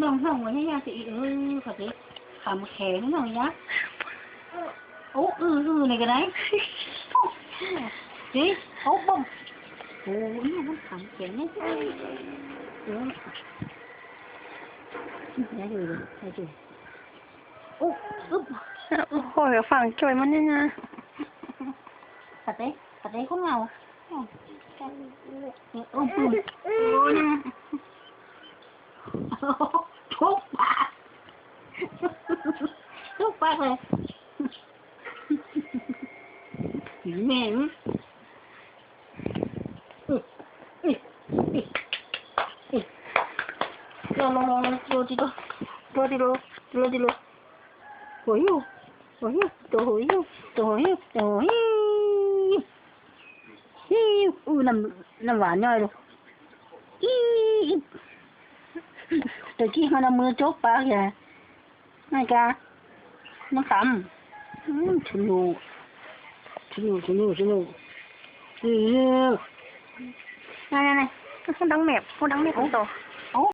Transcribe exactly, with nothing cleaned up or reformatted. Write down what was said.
น้องห้องว่าย่าย่าสิอีเออเขาสิขำแขนน้องยะ โอ้อืออือนี่ก็ได้ โอ้สิโอ้บ่มโอ้เนี่ยมันขำแขนเนี่ยเออได้อยู่เลยได้อยู่โอ้อึบ โอ้โหฝังจอยมันเนี่ยนะ สะเต๊ะสะเต๊ะคนเหงา โอ้โหโอ้นะทุกปากทุกปากเลยแม่งลองลองลองลองโรตีโรโรตีโรโรตีโรโอ้ยโอ้ยตัวโอ้ยตัวโอ้ยตัวโอ้ย อีอู้น้ำน้ำหวานย่อยลูกอีตะกี้มันเอามือจกปากอย่านั่นกะมันขำอืมสนุกสนุกสนุกสนุกอีนั่นนั่นนั่น มันดังแมบมันดังแมบของโต